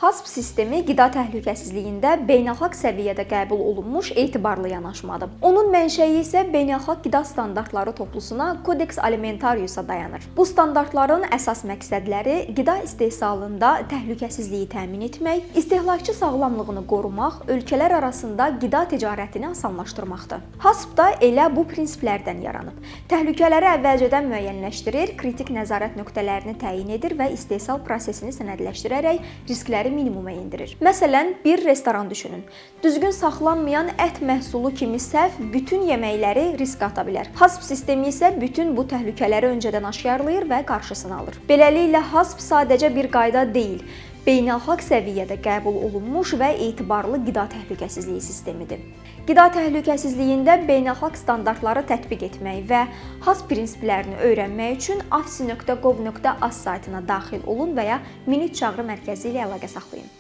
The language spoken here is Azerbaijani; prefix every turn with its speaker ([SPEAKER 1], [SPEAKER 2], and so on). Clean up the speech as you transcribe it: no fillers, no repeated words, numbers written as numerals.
[SPEAKER 1] HACCP sistemi qida təhlükəsizliyində beynəlxalq səviyyədə qəbul olunmuş etibarlı yanaşmadır. Onun mənşəyi isə beynəlxalq qida standartları toplusuna, Codex Alimentarius-a dayanır. Bu standartların əsas məqsədləri qida istehsalında təhlükəsizliyi təmin etmək, istehlakçı sağlamlığını qorumaq, ölkələr arasında qida ticarətini asanlaşdırmaqdır. HACCP da elə bu prinsiplərdən yaranıb. Təhlükələri əvvəlcədən müəyyənləşdirir, kritik nəzarət nöqtələrini təyin edir və istehsal prosesini sənədləşdirərək riskləri minimuma endirir. Məsələn, bir restoran düşünün. Düzgün saxlanmayan ət məhsulu kimi səhv bütün yeməkləri riskə ata bilər. HACCP sistemi isə bütün bu təhlükələri öncədən aşkarlayır və qarşısını alır. Beləliklə, HACCP sadəcə bir qayda deyil, beynəlxalq səviyyədə qəbul olunmuş və etibarlı qida təhlükəsizliyi sistemidir. Qida təhlükəsizliyində beynəlxalq standartları tətbiq etmək və HACCP prinsiplərini öyrənmək üçün afsi.gov.az saytına daxil olun və ya Minut çağrı mərkəzi ilə əlaqə saxlayın.